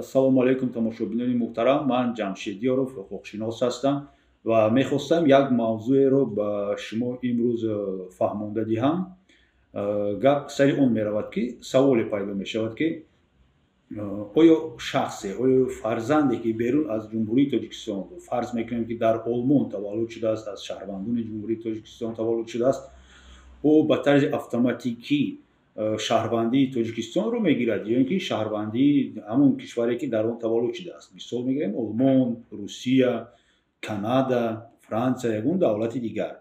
Ассалому алайкум, тамошобинони муҳтарам. Ман Ҷамшед Ёров, ҳуқуқшинос ҳастам ва мехостам як мавзӯеро ба шумо имрӯз фаҳмонда диҳам. Гап сари он меравад, ки саволе пайдо мешавад, ки оё шахсе, оё фарзанде, ки берун аз Ҷумҳурии Тоҷикистон, фарз мекунем, ки дар Олмон таваллуд шудааст, аз шаҳрвандони Ҷумҳурии Тоҷикистон таваллуд шудааст, ӯ ба тарзи автоматикӣ шаҳрвандии Тоҷикистонро мегирад ё ин ки шаҳрвандии ҳамон кишваре, ки дар он таваллуд шудааст? Мисол мегирем: Олмон, Русия, Канада, Франсия, ягон давлати дигар.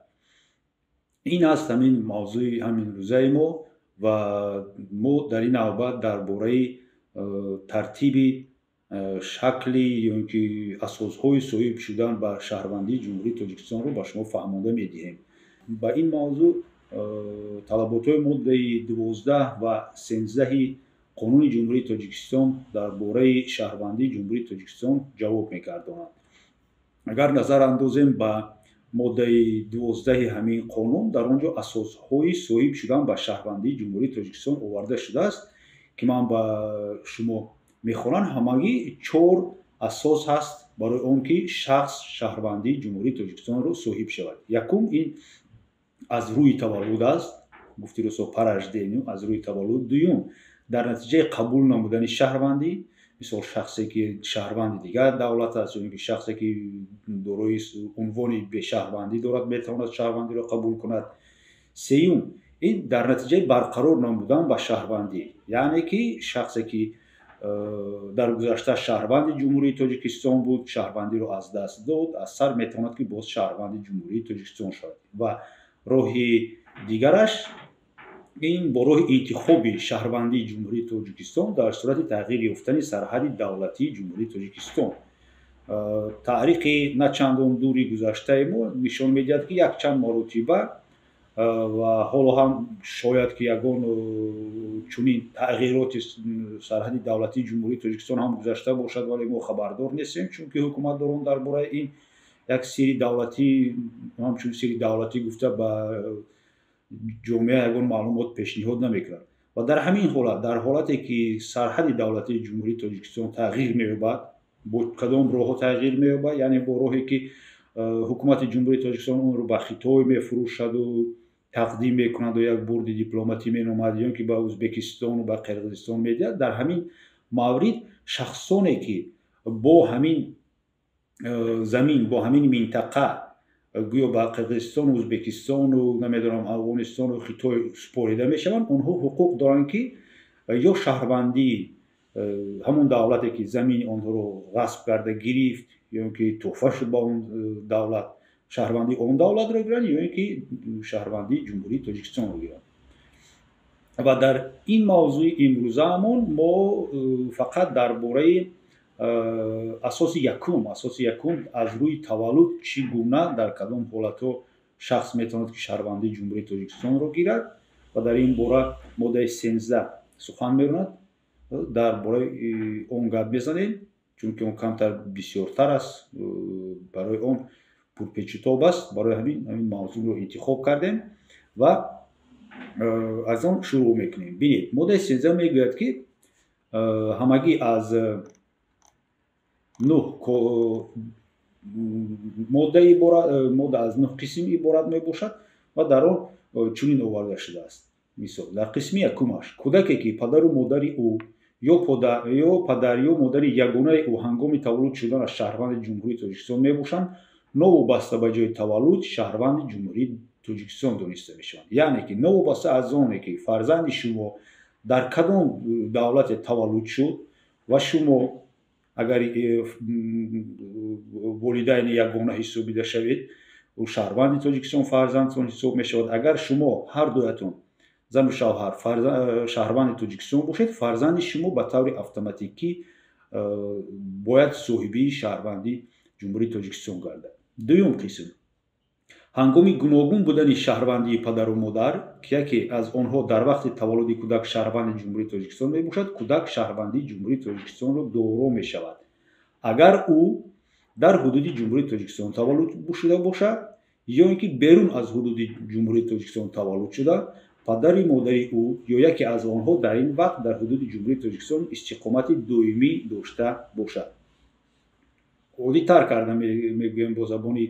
Ин аст ҳамин мавзӯи ҳамин рӯзаи мо ва мо дар ин навбат дар бораи тартиби, шакли ё ин ки асосҳои соҳиб шудан ба шаҳрвандии Ҷумҳурии Тоҷикистонро ба шумо фаҳмонда медиҳем. Ба ин мавзӯъ талаботҳои моддаи 12 ва 13-и Қонуни Ҷумҳурии Тоҷикистон дар бораи шаҳрвандии Ҷумҳурии Тоҷикистон ҷавоб мегардонад. Агар назар андозем ба моддаи 12-и ҳамин қонун, дар он ҷо асосҳои соҳиб шудан ба шаҳрвандии Ҷумҳурии Тоҷикистон оварда шудааст, ки ман ба шумо мехонам. Ҳамагӣ чор асос ҳаст барои он ки шахс шаҳрвандии Ҷумҳурии Тоҷикистонро соҳиб шавад. Якум ин аз рӯи таваллуд аст, гуфти русо, по рождению, аз рӯи таваллуд. Дуюм, дар натиҷаи қабул намудани шаҳрвандӣ, мисол, шахсе ки шаҳрванди дигар давлат аст ё ин ки шахсе ки дорои унвони бешаҳрвандӣ дорад, метавонад шаҳрвандиро қабул кунад. Сеюм, ин дар натиҷаи барқарор намудан ба шаҳрвандӣ, яъне ки шахсе ки дар гузашта шаҳрванди Ҷумҳурии Тоҷикистон буд, шаҳрвандиро аз даст дод, аз сар метавонад, ки боз шаҳрванди Ҷумҳурии Тоҷикистон шавад. Ва роҳи дигараш ин бо роҳи интихоби шаҳрвандии Ҷумҳурии Тоҷикистон дар сурати тағйир ёфтани сарҳади давлатии Ҷумҳурии Тоҷикистон. Таърихи на чандон дури гузаштаи мо нишон медиҳад, ки якчанд маротиба ва ҳоло ҳам шояд ки ягон чунин тағйироти сарҳади давлатии Ҷумҳурии Тоҷикистон ҳам гузашта бошад, вале мо хабардор нестем, чунки ҳукуматдорон дар бораи ин як сирри давлатӣ, ҳамчун сирри давлатӣ гуфта, ба ҷомеа ягон маълумот пешниҳод намекунад. Ва дар ҳамин ҳолат, дар ҳолате ки сарҳади давлатии Ҷумҳурии Тоҷикистон тағйир меёбад, бо кадом роҳҳо тағйир меёбад, яъне бо роҳе ки ҳукумати Ҷумҳурии Тоҷикистон онро ба Хитой мефурӯшаду тақдим мекунаду як бурди дипломатӣ меномад, ё ки ба Ӯзбекистону ба Қирғизистон медиҳад, дар ҳамин маврид шахсоне ки бо ҳамин замин, бо ҳамин минтақа, гӯё ба Қирғизистону Ӯзбекистону, намедонам, Афғонистону Хитой супорида мешаванд, онҳо ҳуқуқ доранд, ки ё шаҳрвандии ҳамон давлате, ки замини онҳоро ғасб карда гирифт ё ки тӯҳфа шуд ба он давлат, шаҳрвандии он давлатро гиранд ё ин ки шаҳрвандии Ҷумҳурии Тоҷикистонро гиранд. Ва дар ин мавзӯи имрӯзаамон мо фақат дар бораи асоси якум, аз рӯи таваллуд, чӣ гуна, дар кадом ҳолатҳо шахс метавонад, ки шаҳрвандии Ҷумҳурии Тоҷикистонро гирад, ва дар ин бора моддаи 13 сухан меронад, дар бораи он гап мезанем, чунки он камтар бисёртар аст, барои он пурпечутоб аст. Барои ҳамин мавзӯъро интихоб кардем ва аз он шурӯъ мекунем. Бинед, моддаи 13 мегӯяд, ки ҳамагӣ аз нӯҳ модда иборат, модда аз нӯҳ қисм иборат мебошад ва дар он чунин оварда шудааст. Мисол, дар қисми якумаш: кӯдаке, ки падару модари ӯ ё падар ё модари ягонаи ӯ ҳангоми таваллуд шуданаш шаҳрванди Ҷумҳурии Тоҷикистон мебошанд, новобаста ба ҷои таваллуд шаҳрванди Ҷумҳурии Тоҷикистон дониста мешаванд. Яъне ки новобаста аз оне ки фарзанди шумо дар кадом давлате таваллуд шуд ва шумо агар волидайни ягона ҳисобида шавед, шаҳрванди Тоҷикистон фарзандтон ҳисоб мешавад. Агар шумо ҳар дуятон, зану шавҳар, шаҳрванди Тоҷикистон бошед, фарзанди шумо ба таври автоматикӣ бояд соҳибии шаҳрвандии Ҷумҳурии Тоҷикистон гардад. Дуюм қисм: ҳангоми гуногун будани шаҳрвандии падару модар, ки яке аз онҳо дар вақти таваллуди кӯдак шаҳрванди Ҷумҳурии Тоҷикистон мебошад, кӯдак шаҳрвандии Ҷумҳурии Тоҷикистонро доро мешавад, агар ӯ дар ҳудуди Ҷумҳурии Тоҷикистон таваллуд шуда бошад ё ин ки берун аз ҳудуди Ҷумҳурии Тоҷикистон таваллуд шуда. падари модари ӯ ё яке аз онҳо дар ин вақт дар ҳудуди Ҷумҳурии Тоҷикистон истиқомати доимӣ дошта бошад. Оддитар карда мегӯем бо забони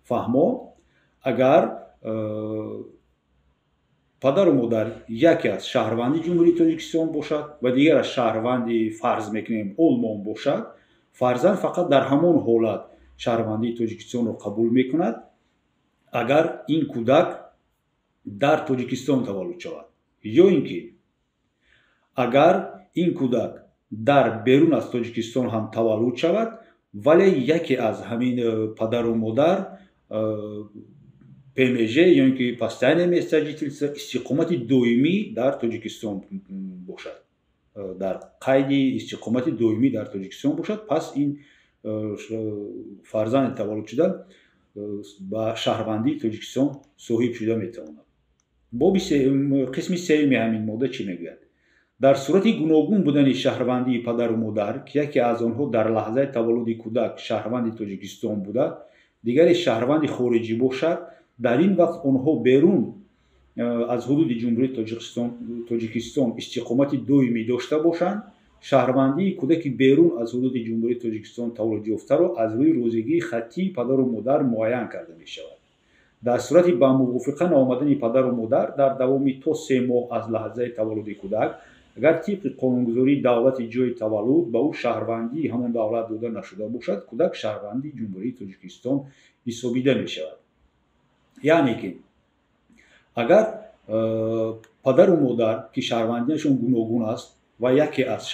фаҳмо, агар падару модар яке аз шаҳрванди Ҷумҳурии Тоҷикистон бошад ва дигар аз шаҳрванди, фарз мекунем, Олмон бошад, фарзанд фақат дар ҳамон ҳолат шаҳрвандии Тоҷикистонро қабул мекунад, агар ин кӯдак дар Тоҷикистон таваллуд шавад, ё ин ки агар ин кӯдак дар берун аз Тоҷикистон ҳам таваллуд шавад, вале яке аз ҳамин падару модар ПМЖ ё ин ки постоянное место жительства, истиқомати доимӣ дар Тоҷикистон бошад, дар қайди истиқомати доимӣ дар Тоҷикистон бошад, пас ин фарзанди таваллудшуда ба шаҳрвандии Тоҷикистон соҳиб шуда метавонад. Боби қисми сеюми ҳамин модда чӣ мегӯяд? Дар сурати гуногун будани шаҳрвандии падару модар, ки яке аз онҳо дар лаҳзаи таваллуди кӯдак шаҳрванди Тоҷикистон буда, дигаре шаҳрванди хориҷӣ бошад, дар ин вақт онҳо берун аз ҳудуди Ҷумҳурии Тоҷикистон истиқомати доимӣ дошта бошанд, шаҳрвандии кӯдаки берун аз ҳудуди Ҷумҳурии Тоҷикистон таваллудёфтаро аз рӯи розигии хаттии падару модар муайян карда мешавад. Дар сурати ба мувофиқа наомадани падару модар дар давоми то 3 моҳ аз лаҳзаи таваллуди кӯдак, агар тибқи қонунгузории давлати ҷойи таваллуд ба ӯ шаҳрвандии ҳамон давлат дода нашуда бошад, кӯдак шаҳрванди Ҷумҳурии Тоҷикистон ҳисобида мешавад. Яъне ки агар падару модар, ки шаҳрвандиашон гуногун аст ва яке аз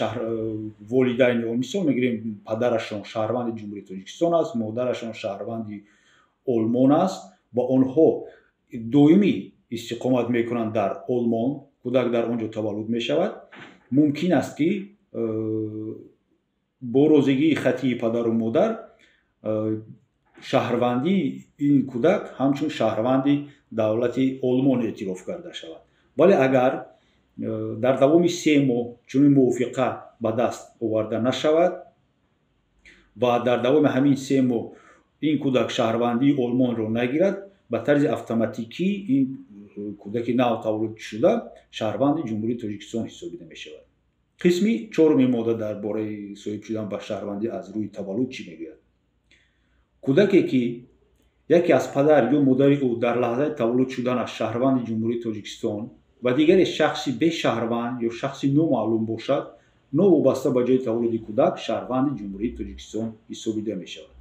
волидайни он, мисол мегирем, падарашон шаҳрванди Ҷумҳурии Тоҷикистон аст, модарашон шаҳрванди Олмон аст ва онҳо доимӣ истиқомат мекунанд дар Олмон, кӯдак дар он ҷо таваллуд мешавад, мумкин аст, ки бо розигии хаттии падару модар шаҳрвандии ин кӯдак ҳамчун шаҳрванди давлати Олмон эътироф карда шавад. Вале агар дар давоми 3 моҳ чунин мувофиқа ба даст оварда нашавад ва дар давоми ҳамин 3 моҳ ин кӯдак шаҳрвандии Олмонро нагирад, ба тарзи автоматикӣ ин кӯдаки нав таваллудшуда шаҳрванди Ҷумҳурии Тоҷикистон ҳисобида мешавад. Қисми чоруми модда дар бораи соҳиб шудан ба шаҳрвандӣ аз рӯи таваллуд чӣ мегӯяд? Кӯдаке, ки яке аз падар ё модари ӯ дар лаҳзаи таваллуд шуданаш шаҳрванди Ҷумҳурии Тоҷикистон ва дигаре шахси бешаҳрванд ё шахси номаълум бошад, новобаста ба ҷои таваллуди кӯдак шаҳрванди Ҷумҳурии Тоҷикистон ҳисобида мешавад.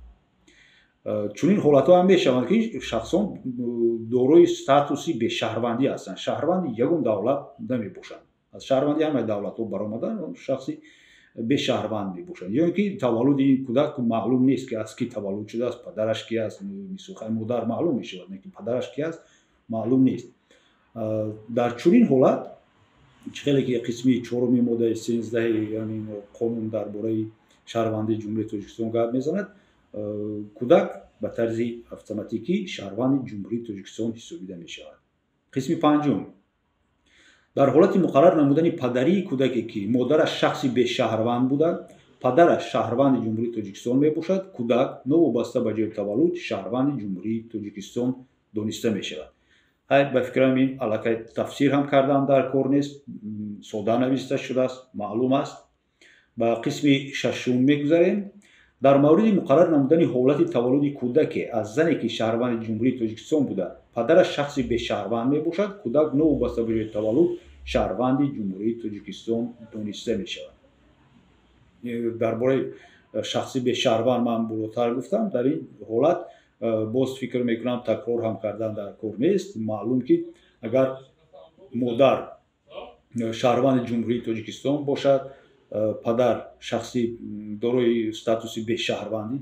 Чунин ҳолатҳо ҳам мешаванд, ки шахсон дорои статуси бешаҳрвандӣ ҳастанд, шаҳрванди ягон давлат намебошанд, аз шаҳрванди ҳамаи давлатҳо баромадан, шахси бешаҳрванд мебошад, ё ин ки таваллуди ин кӯдак маълум нест, ки аз кӣ таваллуд шудааст, падараш ки аст. Мисол, модар маълум мешавад, лекин падараш ки аст, маълум нест. Дар чунин ҳолат, чӣ хеле ки қисми чоруми моддаи 13-и қонун дар бораи шаҳрвандии Ҷумҳурии Тоҷикистон гап мезанад, кӯдак ба тарзи автоматикӣ шаҳрванди Ҷумҳурии Тоҷикистон ҳисобида мешавад. Қисми панҷум: дар ҳолати муқаррар намудани падарии кӯдаке, ки модараш шахси бешаҳрванд буда, падараш шаҳрванди Ҷумҳурии Тоҷикистон мебошад, кӯдак новобаста ба ҷои таваллуд шаҳрванди Ҷумҳурии Тоҷикистон дониста мешавад. Ҳай, ба фикрам, ин аллакай тафсир ҳам кардан дар кор нест, сода нависта шудааст, маълум аст. Ба қисми шашум мегузарем. Дар мавриди муқаррар намудани ҳолати таваллуди кӯдаке аз зане, ки шаҳрванди Ҷумҳурии Тоҷикистон буда, падараш шахси бешаҳрванд мебошад, кӯдак новобаста ба ҷои таваллуд шаҳрванди Ҷумҳурии Тоҷикистон дониста мешавад. Дар бораи шахси бешаҳрванд ман болотар гуфтам. Дар ин ҳолат боз фикр мекунам, такрор ҳам кардан дар кор нест. Маълум, ки агар модар шаҳрванди Ҷумҳурии Тоҷикистон бошад, падар шахси дорои статуси бешаҳрвандӣ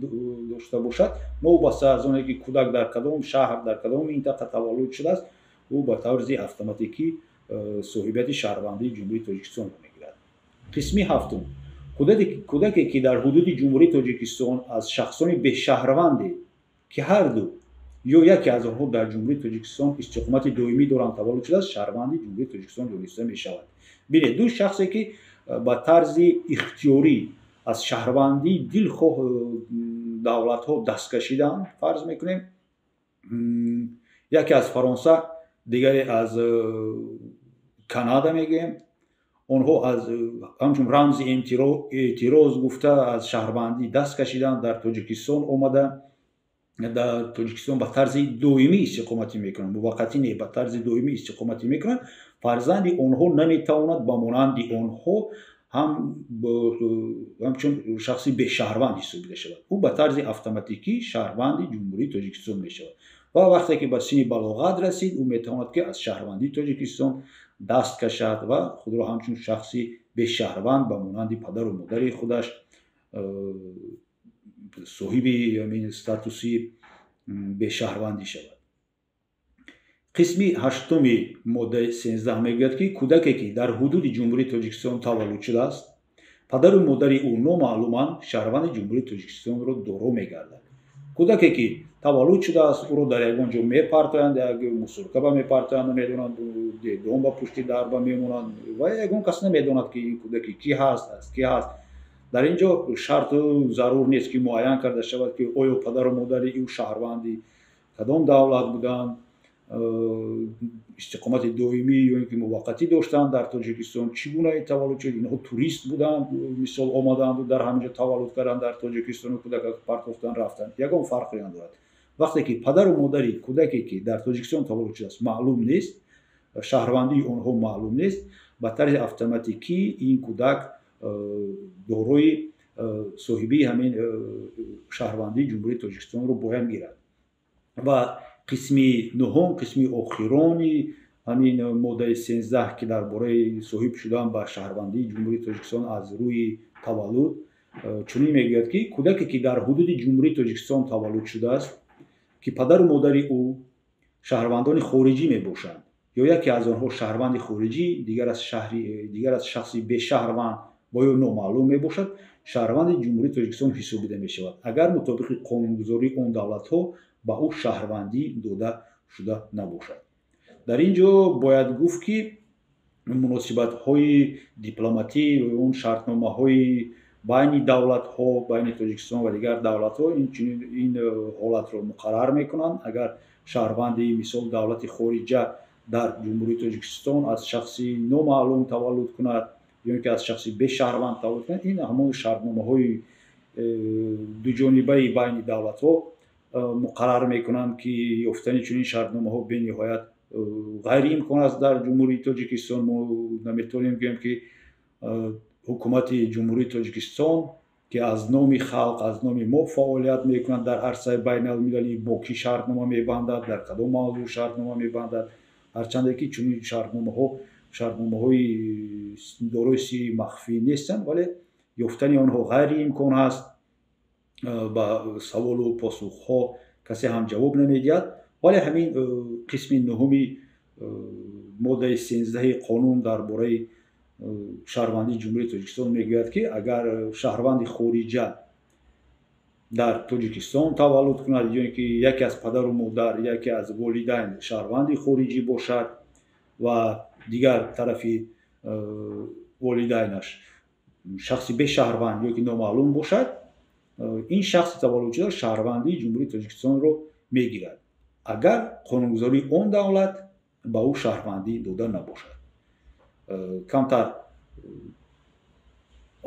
дошта бошад, новобаста аз оне ки кӯдак дар кадом шаҳр, дар кадом минтақа таваллуд шудааст, ӯ ба тарзи автоматикӣ соҳибияти шаҳрвандии Ҷумҳурии Тоҷикистонро мегирад. Қисми ҳафтум: кӯдаке, ки дар ҳудуди Ҷумҳурии Тоҷикистон аз шахсони бешаҳрванде, ки ҳарду ё яке аз онҳо дар Ҷумҳурии Тоҷикистон истиқомати доимӣ доранд, таваллуд шудааст, шаҳрванди Ҷумҳурии Тоҷикистон дониста мешавад. Бинед, ду шахсе, ки ба тарзи ихтиёрӣ аз шаҳрвандии дилхоҳ давлатҳо даст кашиданд, фарз мекунем, яке аз Фаронса, дигаре аз Канада мегӯем, онҳо аз ҳамчун рамзи эътироз гуфта аз шаҳрвандӣ даст кашиданд, дар Тоҷикистон омада, дар Тоҷикистон ба тарзи доимӣ истиқоматӣ мекунанд, муваққатӣ не, ба тарзи доимӣ истиқоматӣ мекунанд. Фарзанди онҳо наметавонад ба монанди онҳо ҳамчун шахси бешаҳрванд ҳисобида шавад. Ӯ ба тарзи автоматикӣ шаҳрванди Ҷумҳурии Тоҷикистон мешавад ва вақте ки ба синни балоғат расид, ӯ метавонад, ки аз шаҳрвандии Тоҷикистон даст кашад ва худро ҳамчун шахси бешаҳрванд ба монанди падару модари худаш соҳиби статуси бешаҳрвандӣ шавад. Қисми ҳаштуми моддаи 13 мегӯяд, ки кӯдаке, ки дар ҳудуди Ҷумҳурии Тоҷикистон таваллуд шудааст, падару модари ӯ номаълуманд, шаҳрванди Ҷумҳурии Тоҷикистонро доро мегардад. Кӯдаке, ки таваллуд шудааст, ӯро дар ягон ҷо мепартоянд, як мусоркаба мепартоянд, намедонанд, дом ба пушти дарба мемонанд ва ягон кас намедонад, ки ин кӯдаки кӣ ҳаст, аз кӣ ҳаст. Дар ин ҷо шарту зарур нест, ки муайян карда шавад, ки оё падару модари ӯ шаҳрванди кадом давлат буданд, истиқомати доимӣ ё ин ки муваққатӣ доштанд дар Тоҷикистон, чӣ гуна таваллуд шуд, инҳо турист буданд, мисол, омаданду дар ҳамин ҷо таваллуд карданд дар Тоҷикистону кӯдака партофтан рафтанд, ягон фарқе надорад. Вақте ки падару модари кӯдаке, ки дар Тоҷикистон таваллуд шудааст, маълум нест, шаҳрвандии онҳо маълум нест, ба тарзи автоматикӣ ин кӯдак дорои соҳибии ҳамин шаҳрвандии Ҷумҳурии Тоҷикистонро бояд гирад. Ва қисми нуҳум, қисми охирони ҳамин моддаи 13, ки дар бораи соҳиб шудан ба шаҳрвандии Ҷумҳурии Тоҷикистон аз рӯи таваллуд, чунин мегӯяд, ки кӯдаке, ки дар ҳудуди Ҷумҳурии Тоҷикистон таваллуд шудааст, ки падару модари ӯ шаҳрвандони хориҷӣ мебошанд ё яке аз онҳо шаҳрванди хориҷӣ, дигар аз шахси бешаҳрванд ва ё номаълум мебошад, шаҳрванди Ҷумҳурии Тоҷикистон ҳисобида мешавад, агар мутобиқи қонунгузории он давлатҳо ба ӯ шаҳрвандӣ дода шуда набошад. Дар ин ҷо бояд гуфт, ки муносибатҳои дипломатӣ, он шартномаҳои байни давлатҳо, байни Тоҷикистон ва дигар давлатҳо ин ҳолатро муқаррар мекунанд. Агар шаҳрванди, мисол, давлати хориҷа дар Ҷумҳурии Тоҷикистон аз шахси номаълум таваллуд кунад ё ин ки аз шахси бешаҳрванд таваллуд кунад, ин ҳамон шартномаҳои дуҷонибаи байни давлатҳо муқаррар мекунанд, ки ёфтани чунин шартномаҳо бениҳоят ғайриимкон аст дар Ҷумҳурии Тоҷикистон. Мо наметавонем гӯем, ки ҳукумати Ҷумҳурии Тоҷикистон, ки аз номи халқ, аз номи мо фаъолият мекунад дар арсаи байналмилалӣ, бо кӣ шартнома мебандад, дар кадом мавзӯъ шартнома мебандад. Ҳарчанде ки чунин шартномаҳо шартномаҳои дорои сирри махфӣ нестанд, вале ёфтани онҳо ғайриимкон аст. Ба саволу посухҳо касе ҳам ҷавоб намедиҳад. Вале ҳамин қисми нуҳуми моддаи 13-и қонун дар бораи шаҳрвандии Ҷумҳурии Тоҷикистон мегӯяд, ки агар шаҳрванди хориҷа дар Тоҷикистон таваллуд кунад ё ин ки яке аз падару модар, яке аз волидайн шаҳрванди хориҷӣ бошад ва дигар тарафи волидайнаш шахси бешаҳрванд ё ки номаълум бошад, ин шахси таваллудшуда шаҳрвандии Ҷумҳурии Тоҷикистонро мегирад, агар қонунгузории он давлат ба ӯ шаҳрвандӣ дода набошад. Камтар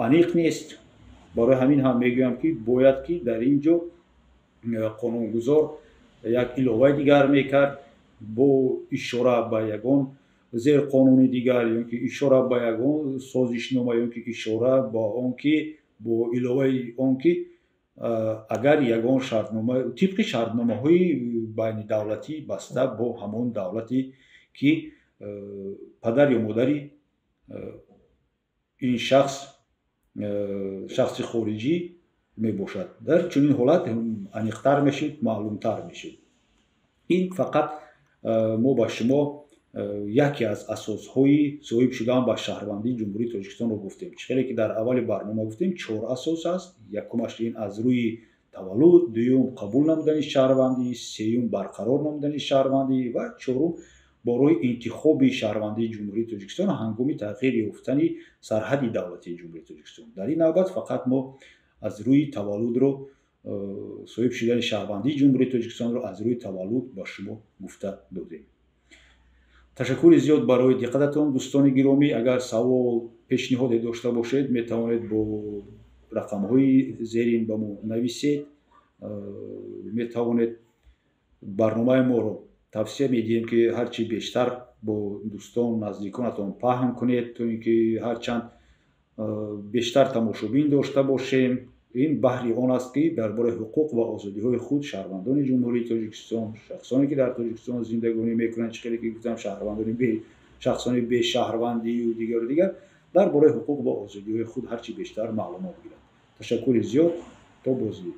аниқ нест. Барои ҳамин ҳам мегӯям, ки бояд ки дар ин ҷо қонунгузор як иловаи дигар мекард бо ишора ба ягон зерқонуни дигар ё ки ишора ба ягон созишнома ё ки ишора ба он ки бо иловаи он ки агар ягон шартнома тибқи шартномаҳои байнидавлатӣ баста бо ҳамон давлате, ки падар ё модари ин шахс шахси хориҷӣ мебошад, дар чунин ҳолат аниқтар мешуд, маълумтар мешуд. Ин фақат мо ба шумо яке аз асосҳои соҳиб шудан ба шаҳрвандии Ҷумҳурии Тоҷикистонро гуфтем. Чӣ хеле ки дар аввали барнома гуфтем, чор асос аст. Якумаш ин аз рӯи таваллуд, дуюм қабул намудани шаҳрвандӣ, сеюм барқарор намудани шаҳрвандӣ ва чорум бо роҳи интихоби шаҳрвандии Ҷумҳурии Тоҷикистон ҳангоми тағйир ёфтани сарҳади давлатии Ҷумҳурии Тоҷикистон. Дар ин навбат фақат мо аз рӯи таваллудро, соҳиб шудани шаҳрвандии Ҷумҳурии Тоҷикистонро аз рӯи таваллуд ба шумо гуфта додем. Ташаккури зиёд барои диққататон, дӯстони гиромӣ. Агар савол, пешниҳоде дошта бошед, метавонед бо рақамҳои зерин ба мо нависед. Метавонед барномаи моро, тавсия медиҳем, ки ҳарчи бештар бо дӯстон, наздиконатон паҳн кунед, то ин ки ҳарчанд бештар тамошобин дошта бошем. Ин баҳри он аст, ки дар бораи ҳуқуқ ва озодиҳои худ шаҳрвандони Ҷумҳурии Тоҷикистон, шахсоне ки дар Тоҷикистон зиндагонӣ мекунанд, чӣ хеле ки гуфтам, шаҳрвандони шахсони бешаҳрвандию дигару дигар, дар бораи ҳуқуқ ва озодиҳои худ ҳарчи бештар маълумот гиранд. Ташаккури зиёд, то боздид.